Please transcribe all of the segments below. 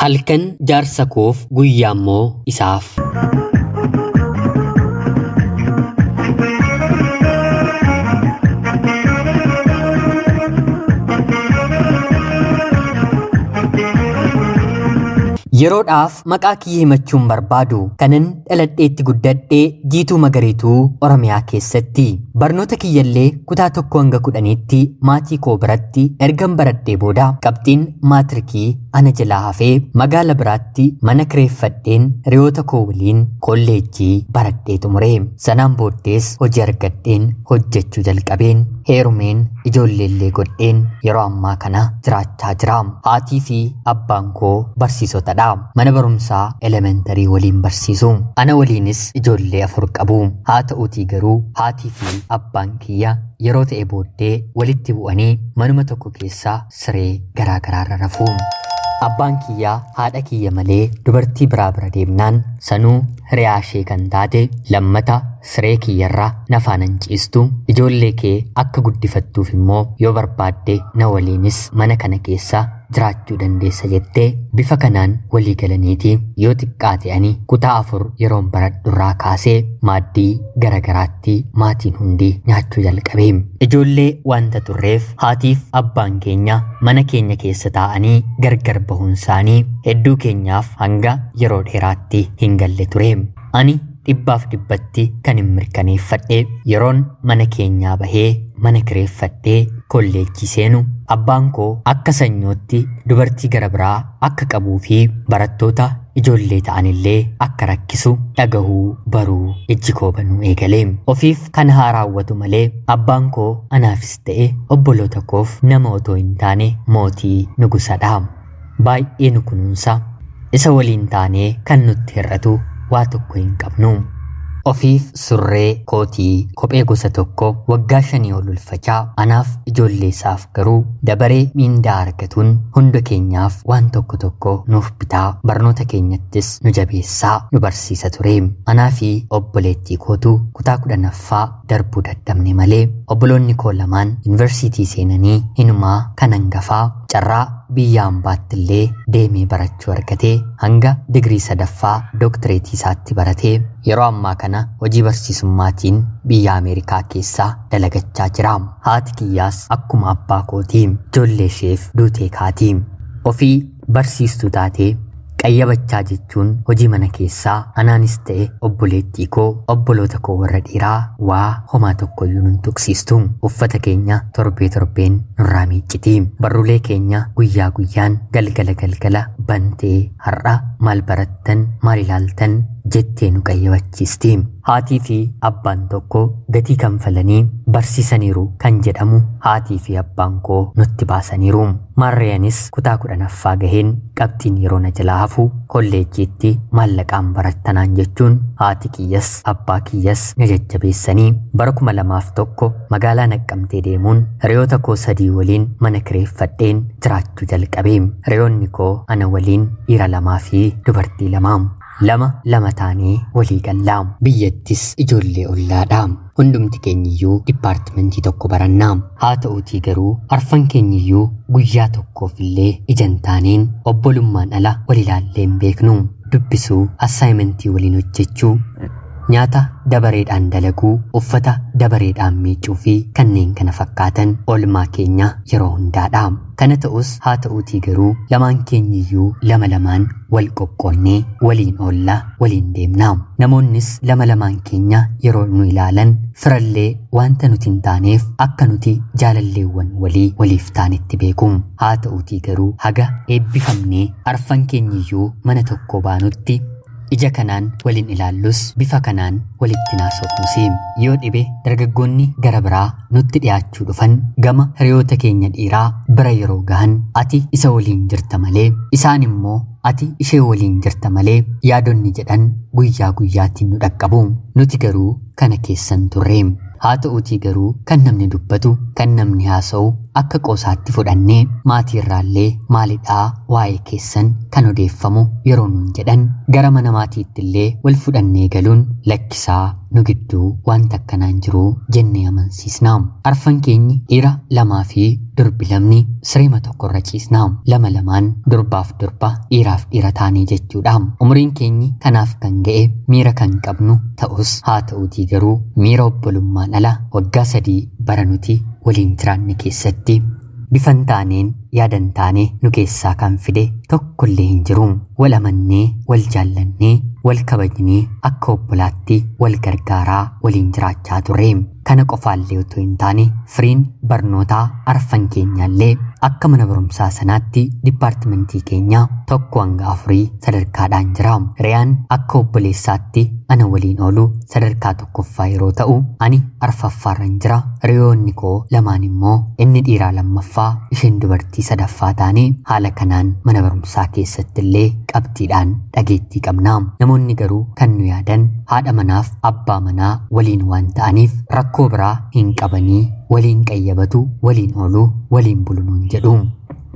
Halkan jaarsa koof guyyaa immoo isaaf. Yeroodhaaf maqaa kiyya himachuun barbaadu kanan dhaladheetti guddadhee Jiituu Magariituu Oromiyaa keessatti. Barnoota kiyyallee kutaa 1 hanga 10tti maatii koo biratti ergan baradhee booda qabxiin maatirikii ana jalaa hafee magaala biraatti mana kireeffadheen hiriyoota koo waliin kolleejjii baradhee xumure. Sanaan booddees hojii argadheen hojjechuu jalqabeen heerumeen ijoolleellee godheen yeroo ammaa kana jiraachaa jira. Haatii fi abbaan koo barsiisotadha. Mana barumsaa elementarii waliin barsiisu. Ana waliinis ijoollee 4 qabu. Haa ta'uutii garuu haatii fi abbaan kiyya yeroo ta'e booddee walitti bu'anii manuma tokko keessa siree garaa garaarra rafu. Abbaan kiyya haadha kiyya malee dubartii biraa bira deemnaan sanuu hiriyaa ishee kan taate lammata siree kiyyarra na faana hin ciistu, ijoollee kee akka guddifattuuf immoo yoo barbaadde na waliinis mana kana keessa jiraachuu dandeessa jettee bifa kanaan walii galaniiti yoo xiqqaate ani kutaa 4 yeroon baradhurraa kaasee maaddii garagaraatti maatiin hundi nyaachuu jalqabe. Ijoollee wanta turreef haatiif abbaan keenya mana keenya keessa taa'anii gargar bahuun isaanii hedduu keenyaaf hanga yeroo dheeraatti hin galle ture. Ani dhibbaaf dhibbatti kan hin mirkaneeffadhe yeroon mana keenyaa bahee mana kireeffadhee kolleejjii seenu abbaan koo akka sanyootti dubartii gara biraa akka qabuu fi barattoota ijoollee ta'anillee akka rakkisu dhagahuu baruu ijji koo banuu eegale. Ofiif kan haa raawwatu malee abbaan koo anaafis ta'e obboloota koof nama otoo hin taane mootii nugusadha. Baay'ee nu kunuunsa. Isa waliin taanee kan nutti hir'atu waa tokko hin qabnu. Ofiif surree, kootii, kophee gosa tokko waggaa 5 ol ulfachaa anaaf ijoollee isaaf garuu dabaree miindaa argatuun hunda keenyaaf waan tokko tokko nuuf bitaa barnoota keenyattis nu jabeessaa nu barsiisa ture. Anaa fi obboleettii kootu kutaa 10ffaa darbuu dadhabne malee obboloonni koo lamaan yuunivarsiitii seenanii hinumaa kan hangafaa carraa biyya ambaattillee deemee barachuu argatee hanga digirii 3ffaa dooktireetii isaatti baratee yeroo ammaa kana hojii barsiisummaatiin biyya Ameerikaa keessaa dalagachaa jira. Haati kiyyaas akkuma abbaa kootii ijoollee isheef duutee kaati. Ofii barsiistuu taatee qayyabachaa jechuun hojii mana keessaa anaanis ta'e obboleettii koo obboloota koo warra dhiiraa waa homaa tokkoyyuu nun tuqsiistu. Uffata keenya torbee torbeen nurraa miicciti. Barruulee keenya guyyaa guyyaan galgala galgala bantee har'a maal barattan maal ilaaltan jettee nu qayyabachiisti. Haatii fi abbaan tokko gatii kanfalanii barsiisaniiru kan jedhamu haatii fi abbaan koo nutti baasaniiru. Maarree anis kutaa 10ffaa gaheen qabxiin yeroo na jalaa hafu kolleejjiitti maallaqaan barattanaan jechuun haati kiyyas abbaa kiyyas na jajjabeessanii bara 2001 magaalaa Naqqamtee deemuun hiriyoota koo 3 waliin mana kireeffadheen jiraachuu jalqabe. Hiriyoonni koo ana waliin dhiira 2 fi dubartii 2. Lama lama taanee walii galla. Biyyattis ijoollee ollaadha. Hundumti keenyiyyuu dipaartimentii tokko baranna. Haa ta'uutii garuu arfan keenyiyyuu guyyaa tokkoof illee ija hin taaneen obbolummaan ala wal ilaallee hin beeknu. Dubbisuu, assaayimentii waliin hojjechuu, nyaata dabareedhaan dalaguu, uffata dabareedhaan miicuu fi kanneen kana fakkaatan oolmaa keenya yeroo hundaadha. Kana ta'us haa ta'uutii garuu lamaan keenyiyyuu lama lamaan wal qoqqoonnee waliin oolla, waliin deemna. Namoonnis lama lamaan keenya yeroo nu ilaalan firallee wanta nuti hin taaneef akka nuti jaalalleewwan walii waliif taanetti beeku. Haa ta'uutii garuu haga eebbifamnee arfan keenyiyyuu mana tokkoo baanutti ija kanaan waliin ilaallus bifa kanaan walitti naasofnus. Yoo dhibe dargaggoonni gara biraa nutti dhiyaachuu dhufan gama hiriyoota keenya dhiiraa bira yeroo gahan ati isa waliin jirta malee isaan immoo ati ishee waliin jirta malee yaadonni jedhan guyyaa guyyaatiin nu dhaqqabu. Nuti garuu kana keessan turre. Haa ta'uutii garuu kan namni dubbatu kan namni haasa'u akka qoosaatti fudhannee maatii irraallee maalidhaa waa'ee keessan kan odeeffamu yeroo nuun jedhan gara mana maatiitti illee wal fudhannee galuun lakkisaa nu gidduu wanta akkanaan jiru jennee amansiisna. Arfan keenyi dhiira lamaa fi durbi lamni sireema tokkorra ciisna. Lama lamaan durbaaf durba dhiiraaf dhiira taanee jechuudha. Umuriin keenyi kanaaf kan ga'e miira kan qabnu ta'us haa ta'uutii garuu miira obbolummaan ala waggaa 3 bara nuti waliin jiraanne keessatti bifan taaneen yaadan taane nu keessaa kan fide tokkollee hin jiru. Wal amannee, wal jaallannee, wal kabajnee akka obbolaatti wal gargaaraa waliin jiraachaa turre. Kana qofaallee otoo hin taane firiin barnootaa arfan keenyaallee akka mana barumsaa sanaatti dipaartimentii keenya 1 hanga 4 sadarkaadhaan jira. Hiriyaan akka obboleessaatti ana waliin oolu sadarkaa 1ffaa yeroo ta'u ani arfaffaarran jira. Hiriyoonni koo lamaan immoo inni dhiiraa 2ffaa isheen dubartii 3ffaa taane haala kanaan mana barumsaa keessatti illee qabxiidhaan dhageettii qabna. Namoonni garuu kan nu yaadan haadha manaaf abbaa manaa waliin waan ta'aniif rakkoo biraa hin qabanii waliin qayyabatu, waliin oolu, waliin bulu nuun jedhu.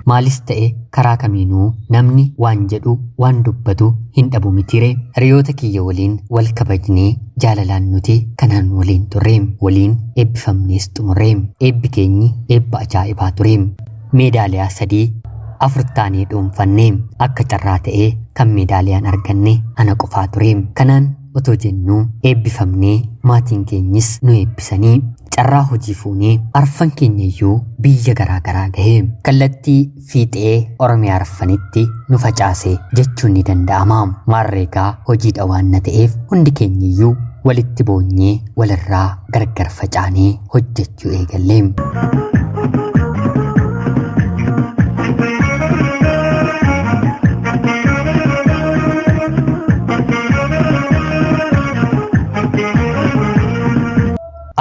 Maalis ta'e karaa kamiinuu namni waan jedhu waan dubbatu hin dhabu mitire. Hiriyoota kiyya waliin wal kabajnee jaalalaan nuti kanaan waliin turre, waliin eebbifamnees xumurre. Eebbi keenyi eebba ajaa'ibaa ture. Meedaaliyaa 3 4 taanee dhuunfanne. Akka carraa ta'ee kan meedaaliyaan arganne ana qofaa ture. Kanaan otoo jennuu eebbifamnee maatiin keenyis nu eebbisanii carraa hojii fuunee arfan keenya iyyuu biyya garaa garaa gahee kallattii fiixee Oromiyaa arfanitti nu facaase jechuun ni danda'ama. Maarreegaa hojiidha waan na ta'eef hundi keenya iyyuu walitti boonyee walirraa gargar facaanee hojjechuu eegalle.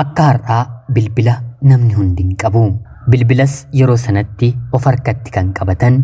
Akka har'aa bilbila namni hundi hin qabu. Bilbilas yeroo sanatti of harkatti kan qabatan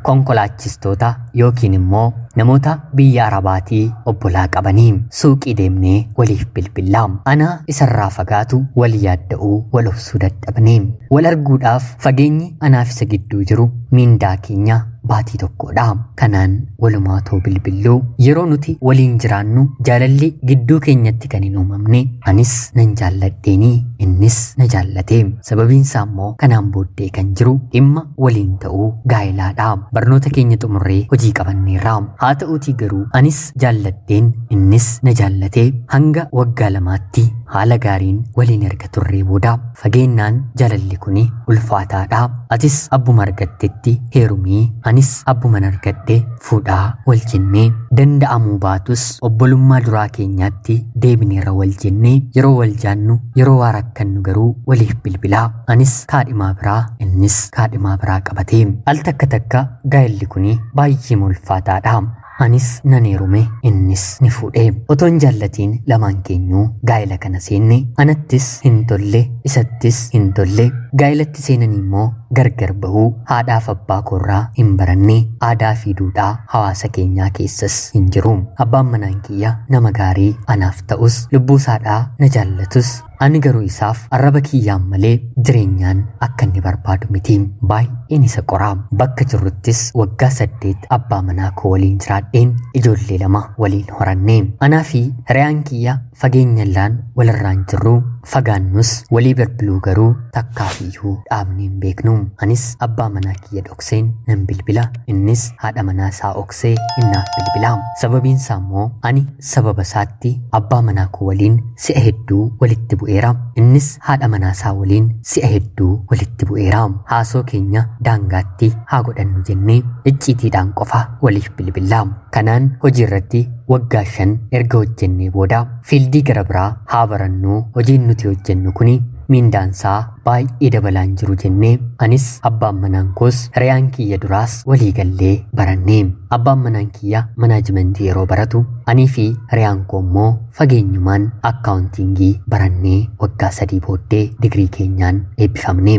konkolaachistoota yookiin immoo namoota biyya Arabaatii obbolaa qabanii suuqii deemnee waliif bilbilla. Ana isarraa fagaatu wal yaadda'uu wal obsuu dadhabne. Wal arguudhaaf fageenyi anaaf isa gidduu jiru miindaa keenya baatii tokkodha. Kanaan walumaa otoo bilbilluu yeroo nuti waliin jiraannu jaalalli gidduu keenyatti kan hin uumamne anis nan jaalladheeni innis na jaallate. Sababiin isaa immoo kanaan booddee kan jiru dhimma waliin ta'uu gaa'ilaadha. Barnoota keenya xumurree hojii qabanneerra. Haa ta'uutii garuu anis jaalladheen innis na jaallate hanga waggaa 2tti haala gaariin waliin erga turree booda fageennaan jaalalli kuni ulfaataadha. Atis abbuma argattetti heerumii anis abbuman argadhe fuudhaa wal jennee danda'amuu baatus obbolummaa duraa keenyaatti deebineerra wal jennee yeroo wal jaannu yeroo waa rakkannu garuu waliif bilbilaa anis kaadhimaa biraa innis kaadhimaa biraa qabatee al takka takka gaa'elli kuni baay'ee ulfaataadha. Anis nan heerume innis ni fuudhe. Otoon jaallatiin lamaan keenyuu gaa'ela kana seenne anattis hin tolle isattis hin tolle. Gaa'elatti seenanii immoo gargar bahuu haadhaaf abbaa koorraa hin baranne aadaa fi duudhaa hawaasa keenyaa keessas hin jiru. Abbaan manaan kiyya nama gaarii anaaf ta'us lubbuu isaadhaa na jaallatus ani garuu isaaf arraba kiyyaan malee jireenyaan akka inni barbaadu miti. Baay'een isa qoraa. Bakka jirruttis waggaa 8 abbaa manaa koo waliin jiraadheen ijoollee 2 waliin horanne. Anaa fi hiriyaan kiyya fageenyallaan walirraan jirru fagaannus walii bilbiluu garuu takkaafiyyuu dhaabnee hin beeknu. Anis abbaa manaa kiyya dhokseen nan bilbila, innis haadha manaa isaa oksee innaaf bilbila. Sababiin isaa immoo ani sababa isaatti abbaa manaa koo waliin si'a hedduu walitti bu'eera. Innis haadha manaa isaa waliin si'a hedduu walitti bu'eera. Haasoo keenya daangaatti haa godhannu jennee icciitiidhaan qofa waliif bilbilla. Kanaan hojii irratti waggaa 5 erga hojjennee booda fiildii gara biraa haa barannuu hojiin nuti hojjennu kuni miindaan isaa baay'ee dabalaan jiru jennee anis abbaan manaan koos hiriyaan kiyya duraas walii gallee baranne. Abbaan manaan kiyya manaajimentii yeroo baratu anii fi hiriyaan koo immoo fageenyumaan akkaawuntiingii barannee waggaa 3 booddee digirii keenyaan eebbifamne.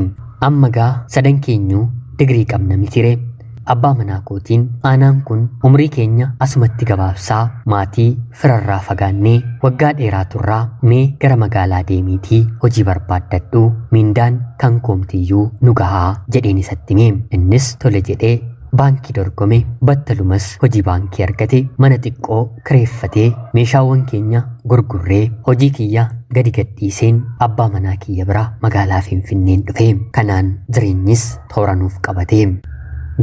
Amma gaa sadan keenyuu digirii qabna mitire. Abbaa manaa kootiin aanaan kun umrii keenya asumatti gabaabsaa maatii firarraa fagaannee waggaa dheeraa turraa mee gara magaalaa deemiitii hojii barbaaddadhu miindaan kan koomtiyyuu nu gahaa jedheen isatti hime. Innis tole jedhee baankii dorgome battalumas hojii baankii argate mana xiqqoo kireeffatee meeshaawwan keenya gurgurree hojii kiyya gadi gadhiiseen abbaa manaa kiyya bira magaalaa Finfinneen dhufe. Kanaan jireenyis toora nuuf qabate.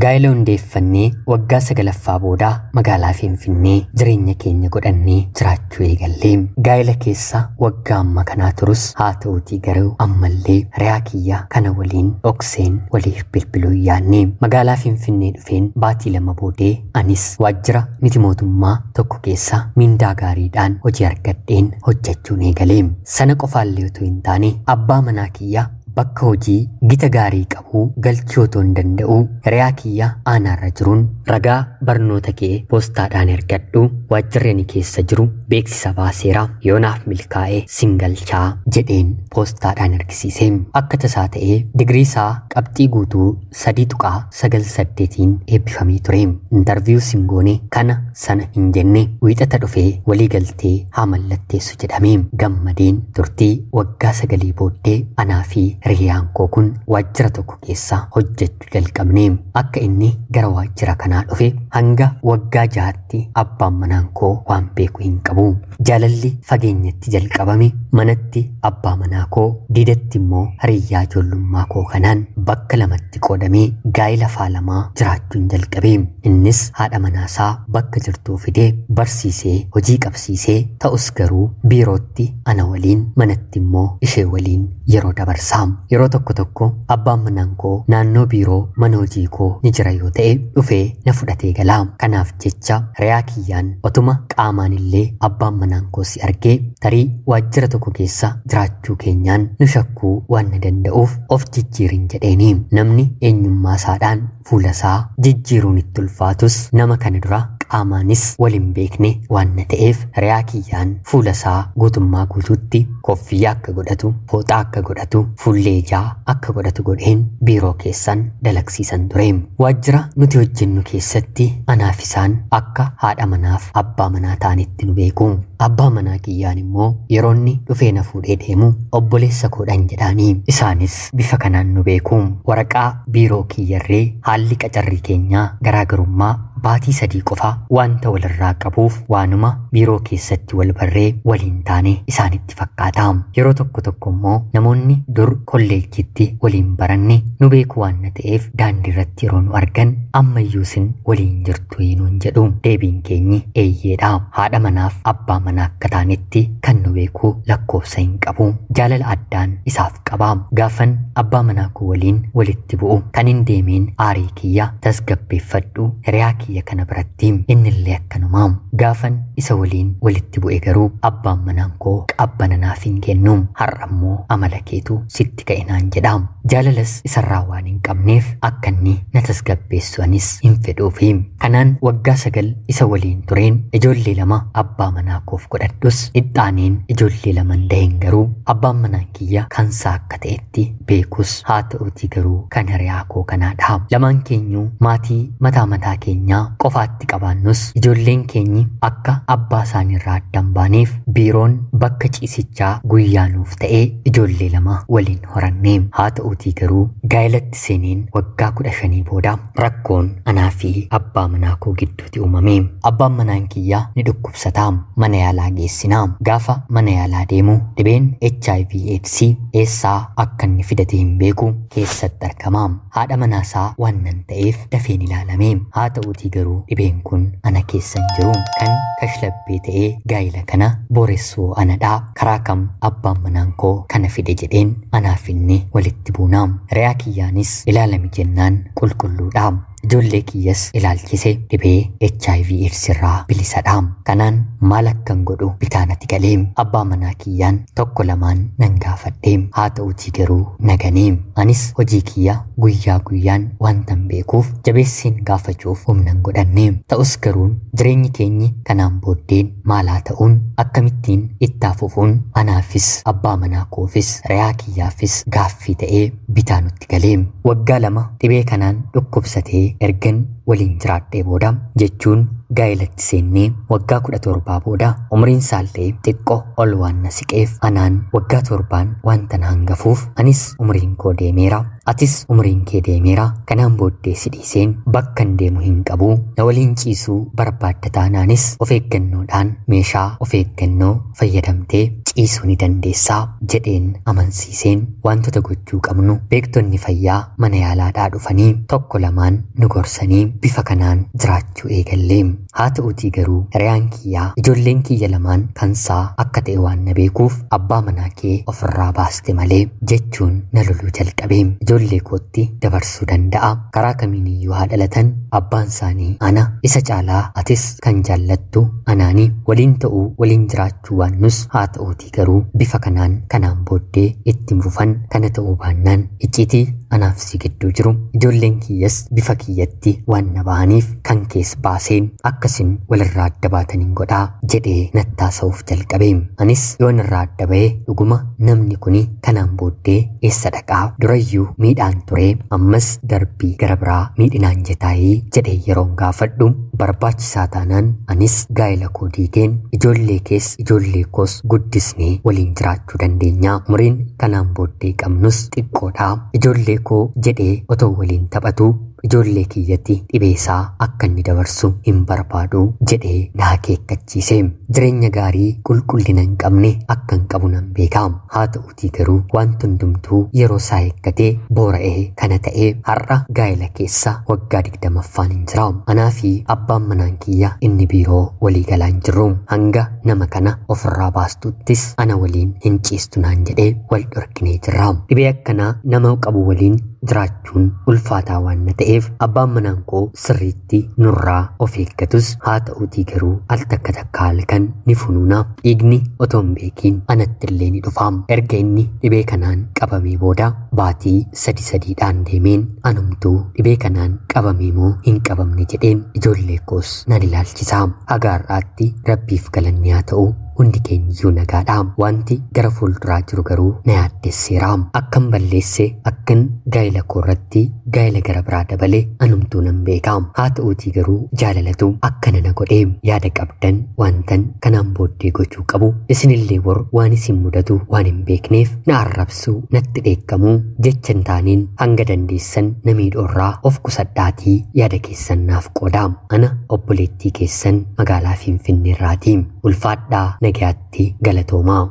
Gaa'ela hundeeffannee waggaa sagalaffaa booda magaalaa Finfinnee jireenya keenya godhannee jiraachuu eegalle. Gaa'ela keessa waggaa amma kanaa turus haa ta'uutii garuu ammallee hiriyaa kiyya kana waliin dhokseen waliif bilbiluu hin yaadne. Magaalaa Finfinnee dhufeen baatii 2 boodee anis waajjira miti mootummaa tokko keessa miindaa gaariidhaan hojii argadheen hojjechuun eegale. Sana qofaallee otoo hin taane abbaa manaa kiyya bakka hojii gita gaarii qabu galchuu otoo hin danda'u hiriyaa kiyya aanaarra jiruun ragaa barnoota kee poostaadhaan ergadhu waajjirri ani keessa jiru beeksisa baaseera yoo naaf milkaa'e sin galchaa jedheen poostaadhaan ergisiise. Akka tasaa ta'ee digirii isaa qabxii guutuu 3.98tiin eebbifamee ture. Intarviiyuu sin goone kana sana hin jenne wiixata dhufee walii galtee haa mallatteessu jedhame. Gammadeen turtii waggaa 9 booddee anaa fi hiriyaan koo kun waajjira tokko keessa hojjechuu jalqabne. Akka inni gara waajjira kanaa dhufe hanga waggaa 6tti abbaan manaan koo waan beeku hin qabu. Jaalalli fageenyatti jalqabame manatti abbaa manaa koo diidatti immoo hiriyyaa ijoollummaa koo kanaan bakka lamatti qoodamee gaa'ela faalamaa jiraachuun jalqabe. Innis haadha manaasaa bakka jirtuu fidee barsiisee hojii qabsiisee ta'us garuu biirootti ana waliin manatti immoo ishee waliin yeroo dabarsa. Yeroo tokko tokko abbaan manaan koo naannoo biiroo mana hojii koo ni jira yoo ta'e dhufee na fudhatee gala. Kanaaf jecha hiriyaa kiyyaan otuma qaamaan illee abbaan manaan koo si argee tarii waajjira tokko keessa jiraachuu keenyaan nu shakkuu waan na danda'uuf of jijjiirin jedheeni. Namni eenyummaa isaadhaan fuula isaa jijjiiruun itti ulfaatus nama kana dura qaamaanis wal hin beekne waan na ta'eef hiriyaa kiyyaan fuula isaa guutummaa guutuutti koffiyyaa akka godhatu, fooxaa akka godhatu, fuullee ijaa akka godhatu godheen biiroo keessan dalagsiisan ture. Waajjira nuti hojjennu keessatti anaaf isaan akka haadha manaaf abbaa manaa ta'anitti nu beeku. Abbaa manaa kiyyaan immoo yeroo inni dhufee na fuudhee deemu obboleessa koodhaan jedhaanii. Isaanis bifa kanaan nu beeku. Waraqaa biiroo kiyyarree haalli qacarrii keenyaa garaagarummaa baatii 3 qofa wanta walirraa qabuuf waanuma biiroo keessatti wal barree waliin taane isaanitti fakkaata. Yeroo tokko tokko immoo namoonni dur kolleejjiitti waliin baranne nu beeku waan na ta'eef daandii irratti yeroo nu argan ammayyuu isin waliin jirtu nuun jedhu. Deebiin keenyi eeyyeedha. Haadha manaaf abbaa manaa akka taanetti kan nu beeku lakkoofsa hin qabu. Jaalala addaan isaaf qaba. Gaafan abbaa manaa koo waliin walitti bu'u kan hin deemeen aarii kiyya tasgabbeeffadhu hiriyaa kiyya kana biratti innillee akkanuma. Gaafan isa waliin walitti bu'e garuu abbaan manaan koo qabbana naaf hin kennu. Har'a immoo amala keetu sitti ka'e naan jedha. Jaalalas isarraa waan hin qabneef akka inni na tasgabbeessu anis hin fedhuufi. Kanaan waggaa 9 isa waliin tureen ijoollee 2 abbaa manaa koof godhadhus ixxaaneen ijoollee 2 da'een garuu abbaan manaan kiyya kansaa akka ta'etti beekus haa ta'uutii garuu kan hiriyaa koo kanaadha. Lamaan keenyuu maatii mataa mataa keenyaa qofaatti qabaannus ijoolleen keenyi akka abbaa isaaniirraa addaan baaneef biiroon bakka ciisichaa guyyaa nuuf ta'ee ijoollee 2 waliin horanne. Haa ta'uutii garuu gaa'elatti seeneen waggaa 15 booda rakkoon anaa fi abbaa manaa koo gidduutti uumame. Abbaan manaan kiyya ni dhukkubsata. Mana yaalaa geessina. Gaafa mana yaalaa deemu dhibeen HIV AIDS eessaa akka inni fidate hin beeku keessatti argama. Haadha manaasaa waan nan ta'eef dafeen ilaalame. Haa ta'uutii garuu dhibeen kun ana keessa hin jiru. Kan kashlabbee ta'ee gaa'ela kana booressuu anadha. Karaa kam abbaan manaan koo kana fide jedheen anaaf inni walitti buuna. Hiriyaa kiyyaanis ilaalami jennaan qulqulluudha. Ijoollee kiyyas ilaalchise dhibee HIV AIDS irraa bilisadha. Kanaan maal akkan godhu bitaa natti galee abbaa manaa kiyyaan tokko lamaan nan gaafadhe. Haa ta'uutii garuu naganee. Anis hojii kiyya guyyaa guyyaan wantan beekuuf jabeessiin gaafachuuf humnan godhanne. Ta'us garuu jireenyi keenyi kanaan booddeen maalaa ta'uun akkamittiin itti hafuufuun anaafis abbaa manaa koofis hiriyaa kiyyaafis gaaffii ta'ee bitaa nutti galee. Waggaa 2 dhibee kanaan dhukkubsatee ergan waliin jiraadhee booda jechuun gaa'elatti seennee waggaa 17 booda umriin isaallee xiqqoo ol waan na siqeef anaan waggaa 7n wanta na hangafuuf anis umriin koo deemeera atis umriin kee deemeera kanaan booddee si dhiiseen bakkan deemu hin qabu na waliin ciisuu barbaadda taanaanis of eeggannoodhaan meeshaa of eeggannoo fayyadamtee ciisuu ni dandeessaa jedheen amansiiseen wantoota gochuu qabnu beektonni fayyaa mana yaalaadhaa dhufanii tokko lamaan nu gorsanii bifa kanaan jiraachuu eegalle. Haa ta'uutii garuu hiriyaan kiyyaa ijoolleen kiyya lamaan kansaa akka ta'e waan na beekuuf abbaa manaa kee ofirraa baaste malee jechuun na loluu jalqabe. Ijoollee kootti dabarsuu danda'a. Karaa kamiiniyyuu haa dhalatan abbaan isaanii ana isa caalaa atis kan jaallattu anaani waliin ta'uu waliin jiraachuu waannus haa ta'uutii garuu bifa kanaan kanaan booddee ittiin fufan kana ta'uu baannaan icciitii anaaf si gidduu jiru ijoolleen kiyyas bifa kiyyatti waan na bahaniif kan kees baaseen akkasin walirraa adda baataniin godhaa jedhee nattaasa'uuf jalqabe. Anis yoon irraa adda ba'e dhuguma namni kuni kanaan booddee eessa dhaqaa durayyuu miidhaan ture ammas darbii gara biraa miidhinaan jetaayii jedhee yeroon gaafadhu barbaachisaa taanaan anis gaa'ela koo diigeen ijoollee kees ijoollee koos guddisnee waliin jiraachuu dandeenya. Umriin kanaan booddee qabnus xiqqoodha. Ijoollee koo jedhee otoo waliin taphatu ijoollee kiyyatti dhibeesaa akka inni dabarsu hin barbaadu jedhee na akeekkachiise. Jireenya gaarii qulqullina hin qabne akka hin qabu nan beeka. Haa ta'uutii garuu wanti hundumtuu yeroo isaa eeggatee boora'ee kana ta'ee har'a gaa'ela keessa waggaa 20ffaan hin jira. Anaa fi abbaan manaan kiyya inni biiroo walii galaa hin jirru. Hanga nama kana ofirraa baastuttis ana waliin hin ciistu naan jedhee wal dhorkinee jirra. Dhibee akkanaa nama qabu waliin jiraachuun ulfaataa waan na ta'eef abbaan manaan koo sirriitti nurraa of eeggatus haa ta'uutii garuu al takka takka halkan ni funuuna. Dhiigni otoo hin beekiin anatti illee ni dhufa. Erga inni dhibee kanaan qabamee booda baatii sadi sadiidhaan deemeen anumtuu dhibee kanaan qabamee moo hin qabamne jedheen ijoollee koos nan ilaalchisa. Haga har'aatti rabbiif galanni haa ta'u hundi keenyiyyuu nagaadha. Wanti gara fuulduraa jiru garuu na yaaddesseera. Akkan balleesse akkan gaa'ela koo irratti gaa'ela gara biraa dabale anumtuu nan beeka. Haa ta'uutii garuu jaalalatu akkana na godhe. Yaada qabdan wantan kanaan booddee gochuu qabu isinillee bor waan isin mudatu waan hin beekneef na arrabsuu natti dheekkamuu jecha hin taaneen hanga dandeessan na miidhoorraa of qusadhaatii yaada keessan naaf qooda. Ana obboleettii keessan magaalaa Finfinneerraati. Ulfaadhaa nagayaatti galatoomaa.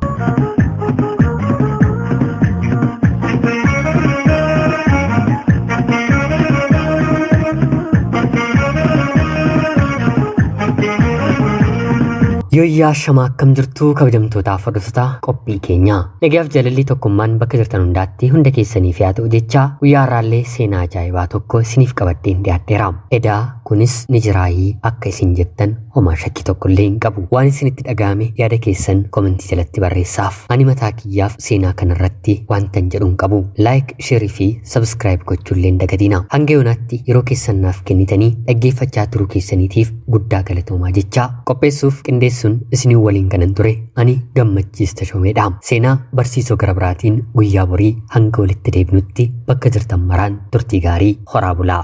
Yooyyaa shamaa akkam jirtu kabajamtootaaf hordoftoota qophii keenyaa. Nagayaaf jaalalli tokkummaan bakka jirtan hundaatti hunda keessaniif haa ta'u jecha guyyaa har'aallee seenaa ajaa'ibaa tokko isiniif qabadheen dhiyaadheera. Edaa kunis ni jiraayii akka isin jettan homaa shakkii tokko illee hin qabu. Waan isinitti dhaga'ame yaada keessan komentii jalatti barreessaaf. Ani mataa kiyyaaf seenaa kanarratti wantan jedhu hin qabu. Laayik, sheerii fi sabskiraayib gochuullee hin dagatina. Hanga yoonaatti yeroo keessan naaf kennitanii dhaggeeffachaa turuu keessaniitiif guddaa galatoomaa jecha qopheessuuf qindeessuun isinii waliin kanan ture ani Gammachiis Tashoomeedha. Seenaa barsiisoo gara biraatiin guyyaa borii hanga walitti deebinutti bakka jirtan maraan turtii gaarii horaa bulaa.